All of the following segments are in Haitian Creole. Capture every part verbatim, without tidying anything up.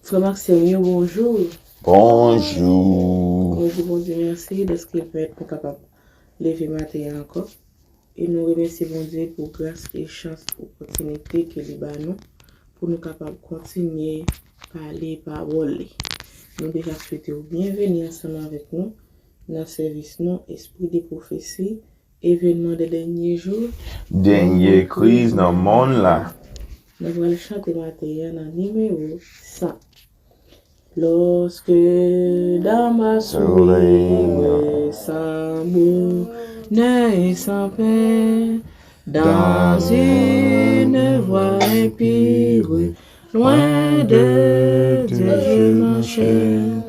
Frè m ak sè m yo, bonjou. Bonjou. Nou di Bondye mèsi dèske l pèmèt nou kapab leve maten an ankò. E nou remèsye Bondye pou gras e chans, opòtinite ke li ba nou pou nou kapab kontinye pale pawòl li. Nou deja swete w byenveni ansanm avèk nou nan sèvis nou, Espri de Pwofesi, Evènman de dènye jou. Dènye kriz nan monn la. Nou pral chante maten an nan nimewo san. Lorsque dans ma souffrance, sans bonheur et sans paix, dans une voie impure, loin de Dieu, je m'en cherche.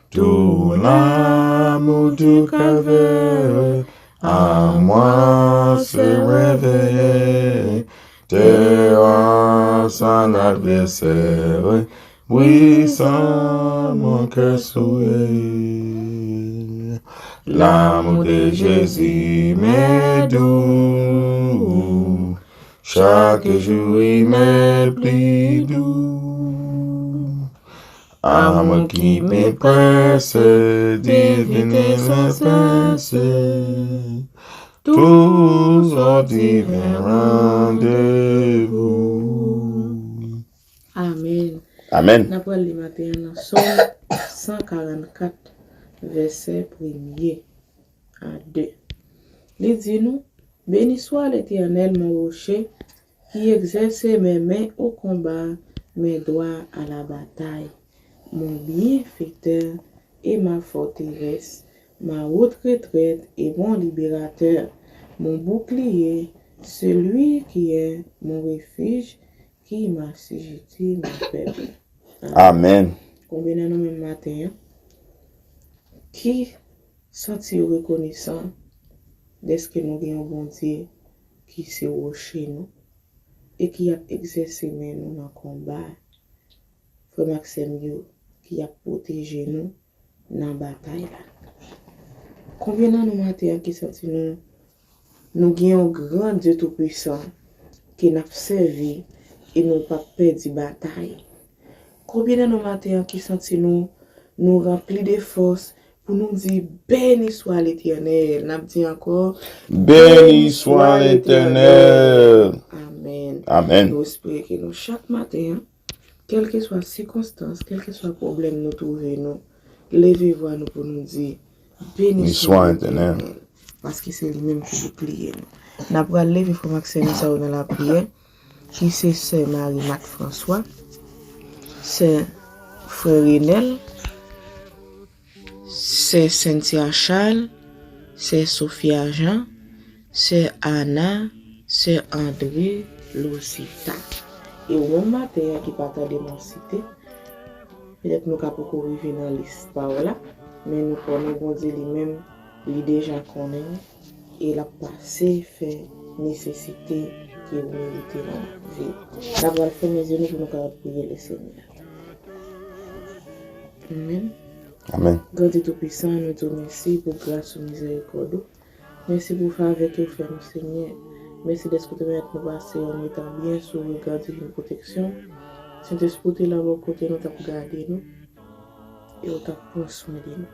Tout l'amour du calvaire à moi se réveille. Terreur sans adversaire, oui, sans mon cœur sourit. L'amour de Jésus m'est doux, chaque jour il m'est plus doux. Amour qui me presse, divine espérance, toujours divin rendez-vous. Amèn. Amèn. N ap pral li maten an nan Sòm san karannkat, vèsè premye a de. Li di nou, Béni soit l'Éternel, mon rocher, qui exerce mes mains au combat, mes doigts à la bataille, mon bienfaiteur et ma forteresse, ma haute retraite et mon libérateur, mon bouclier, celui qui est mon refuge, qui m'assujettit, mon peuple. Amèn. Konbyen nan nou menm maten an ki santi yo rekonesan dèske nou gen yon Bondye ki se woche nou e ki ap egzèse men nou nan konba, frè m ak sè m yo, ki ap pwoteje nou nan batay la. Konbyen nan nou maten an ki santi nou, nou gen yon gran Dye Toupisan ke n ap sèvi e nou p ap pèdi batay? Konbyen nan nou maten an ki santi nou, nou ranpli de fòs pou nou di, Béni soit l'Éternel? N ap di ankò, Béni soit l'Éternel. Amèn. Amèn. Nou espere ke nou chak maten an, kèlkeswa sikonstans, kèlkeswa pwoblèm nou twouve nou, leve vwa nou pou nou di, Béni soit l'Éternel. Paske se li menm ki boukliye nou. N ap pral leve frè m ak sè nou sa yo nan lapriyè, ki se sè Marie Marc François, sè frè Renel, sè Cynthia Charles, sè Sophia Jean, sè Anna, sè André, Losita. E ou menm maten an ki pa tande m an site, petèt nou ka poko rive nan lis pa w la, men nou konnen Bondye li menm, li deja konnen, e l ap pase fè nesesite ke ou merite nan vi w. N ap pral fèmen zye nou pou nou kapab priye Lesenyè. Amèn. Amèn. Gran Dye Toupisan, nou di w mèsi pou gras ou, mizèrikòd ou. Mèsi pou favè ke w fè nou, Senyè. Mèsi dèske w te pèmèt nou pase yon mitan byen sou rega divin pwoteksyon. Sentespri w te la bò kote nou, t ap gade nou, e w t ap pran swen de nou.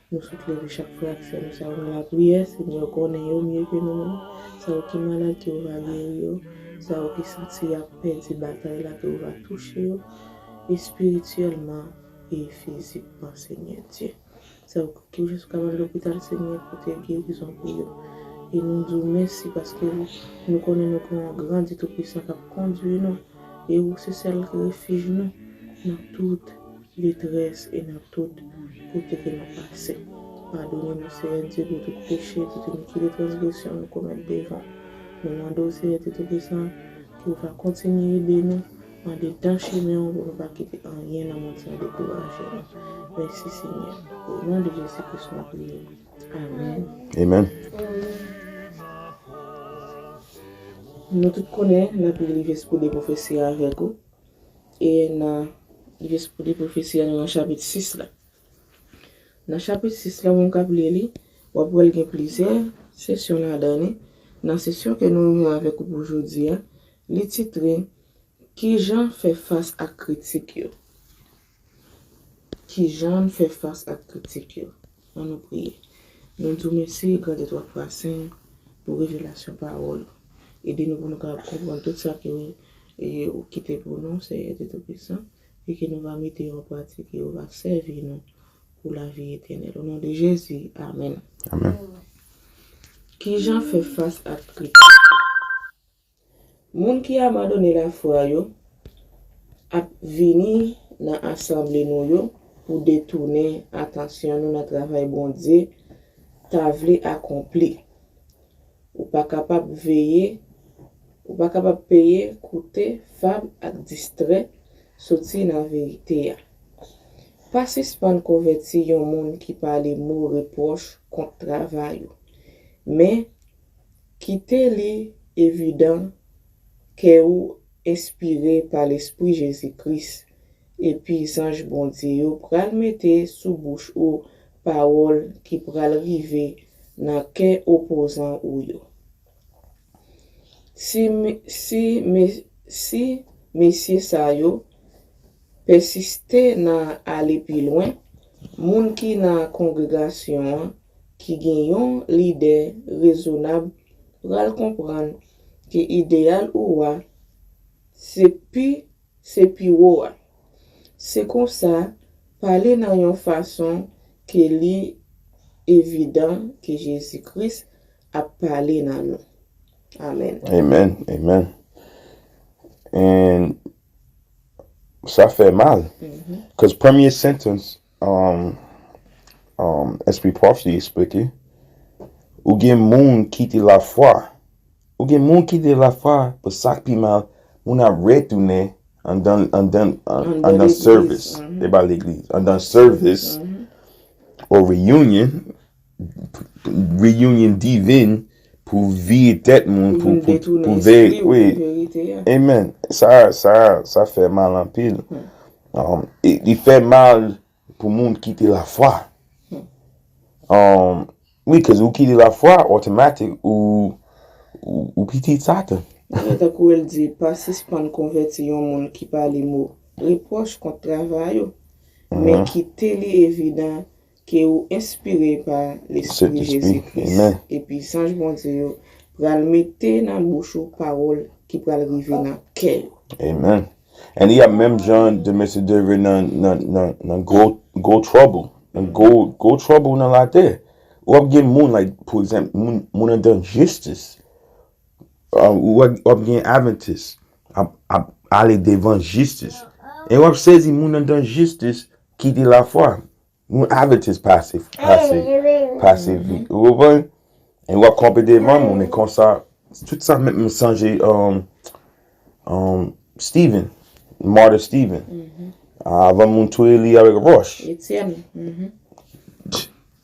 Nou sot leve chak frè ak sè nou sa yo nan lapriyè, Senyè, w konnen yo mye ke nou menm. Sa yo ki malad, ke w va geri yo. Sa yo ki santi y ap pèdi batay la, ke w va touche yo espirityèlman e fizikman, Senyè Dye. Sa yo ki jis ka al lopital, Senyè, pote gerizon pou yo. E nou di w mèsi paske nou, nou konnen nou gen yon gran Dye Toupisan k ap kondui nou. E ou se sèl refij nou nan tout detrès e nan tout kote ke nou pase. Padone nou, Senyè Dye, pou tout peche, tout inikite, transgresyon nou komèt devan w. Nou mande w, Senyè Dye Toupisan, ke w va kontinye ede nou andedan chemen w pou nou pa kite anyen nan mond sa dekouraje nou. Mèsi, Senyè. O non de Jezi Kris, nou priye. Amèn. Amèn. Nou tout konnen, n ap li Liv Espri de Pwofesi a avèk ou. E nan Liv Espri de Pwofesi a, nou nan chapit sis la. Nan chapit sis la, moun k ap li li, w ap wè l gen plizyè sesyon ladan li. Nan sesyon ke nou gen avèk ou pou jodi a, li titre, Kijan fè fas ak kritik yo? Kijan n fè fas ak kritik yo? Ann nou priye. Nou di w mèsi, Grandèt w ap pase, pou revelasyon pawòl ou. Ede nou pou nou kapab konprann tout sa ke ou, e, ou kite pou nou, Seyè Dye Toupisan, e ke nou va mete yo an pratik e yo va sèvi nou pou lavi etènèl. O non de Jezi, amèn. Amèn. Kijan fè fas ak kritik? Moun ki abandone lafwa yo ap vini nan asanble nou yo pou detounen atansyon nou nan travay Bondye ta vle akonpli. Ou pa kapab veye, ou pa kapab peye koute fab ak distrè soti nan verite a. Pa sispann konvèti yon moun ki pale mo repwòch kont travay ou. Men, kite li evidan ke ou enspire pa Lespri Jezi Kris, epi zanj Bondye yo pral mete sou bouch ou pawòl ki pral rive nan kè opozan ou yo. Si, me- si, me- si mesye sa yo pèsiste nan ale pi lwen, moun ki nan kongregasyon an ki gen yon lide rezonab pral konprann ke ideyal ou a se pi, se pi wo a. Se konsa, pale nan yon fason ke li evidan ke Jezi Kris ap pale nan nou. Amèn. Amen, amen. And sa fè mal. Cause premye sentence, um, um, Espri Pwòf li eksplike, ou gen moun ki te lafwa. Ou gen moun ki te lafwa, but sa k pi mal, moun ap retounen andan, andan, andan service. E pa legliz, andan service or reunion, reunion divine pou vire tèt moun, pou, pou, pou veye, wi. Amen. Sa, sa, sa fè mal anpil. Um, e, li fè mal pou moun kite lafwa. Um, wi, cause ou kite lafwa, otomatik, ou, ou, ou pitit Satan. Tankou el di, pa sispann konvèti yon moun ki pale mo repwòch kont travay ou, men kite li evidan ke ou enspire pa Lespri Jezi Kris. Epi zanj Bondye yo pral mete nan bouch ou pawòl ki pral rive nan kè yo. Amen. And y a menm jan de mesye deve nan, nan, nan, nan gwo, gwo trouble. Nan gwo, gwo trouble nan latè. W ap gen moun, like, pou egzanp, moun, moun andan jistis. Uh, w ap, w ap gen Adventist ap, ap ale devan jistis. E w ap sezi moun andan jistis kite lafwa. Moun Adventist pase, pase, pase vit. Ou konprann? E w ap kanpe devan moun, e konsa, tout sa menm m sonje, um, um, Stephen, Martyr Stephen. Avan moun touye li avèk wòch.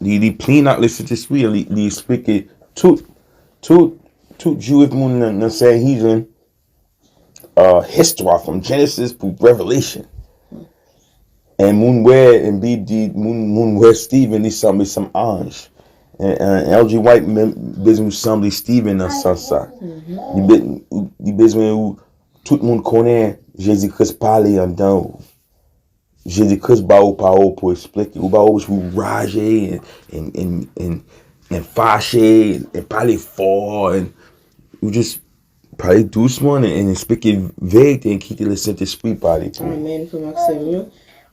Li, li plen ak Lesentespri, li, li eksplike tout, tout, tout Jwif moun nan, nan Sanhedrin, uh, histwa, from Genesis pou Revelation. And moun wè, and Bib di, moun, moun wè Stephen, li sanble some anj. And, and L G White menm bezwen ou sanble Stephen nan sans sa. Li be-, li bezwen ou, tout moun konnen Jezi Kris pale andan ou. Jezi Kris ba ou pawòl pou eksplike. Ou pa oblije pou raje, and, and, and, and, and fache, and, and pale fò, and ou just pale dousman, and, and eksplike verite, and kite Lesentespri pale pou ou. Amen, frè m ak sè m yo.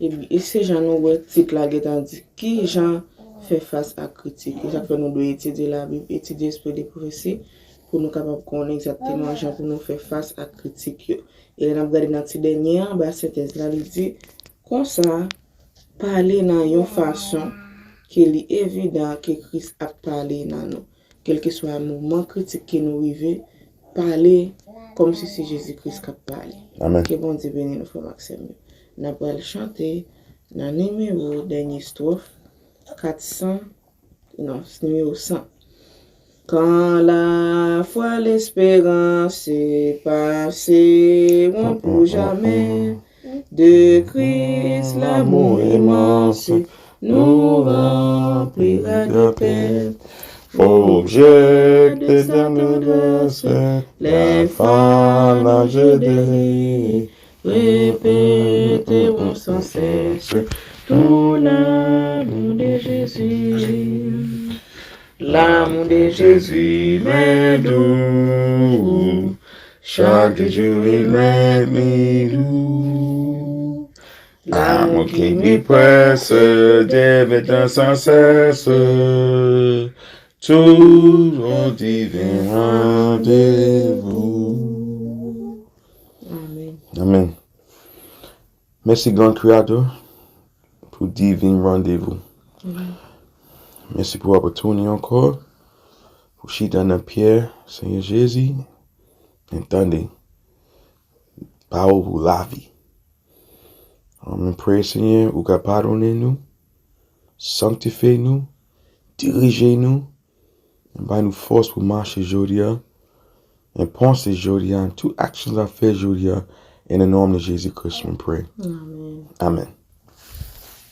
E, e se jan nou wè tit la gentan di, kijan fè fas ak kritik. E sa k fè nou dwe etidye Labib, etidye Esprit de Prophétie, pou nou kapab konnen egzakteman jan pou nou fè fas ak kritik yo. E lè n ap gade nan ti dènye an, anba sentèz la, li di, konsa, pale nan yon fason ke li evidan ke Kris ap pale nan nou. Kèlkeswa moman kritik ke nou rive, pale kòmsi se Jezi Kris k ap pale. Ke Bondye beni nou, frè m ak sè m yo. N ap pral chante nan nimewo, dènye estwòf, kat san, non, nimewo san. Quand la foi, l'espérance s'effaceront pour jamais de Christ, l'amour immense nous remplira de paix. Objet de sa tendresse, les fantages de rire répéteront sans cesse. Ton amour de Jésus, l'amour de Jésus m'est doux, chaque jour il m'est mis doux. L'amour qui me presse devient sans cesse, toujours divin rendez-vous. Amen. Amen. Mèsi, Gran Kreyatè, pou divin randevou. Mèsi pou opportunity ankò pou chita nan pye Senyè Jezi e tande pawòl pou lavi. Mwen preye, Senyè, ou ka padone nou, sanktifye nou, dirije nou, bay nou fòs pou mache jodi a, e panse jodi a, tout aksyon n ap fè jodi a, in the name of Jesus Christ we pray. Amen. Amen.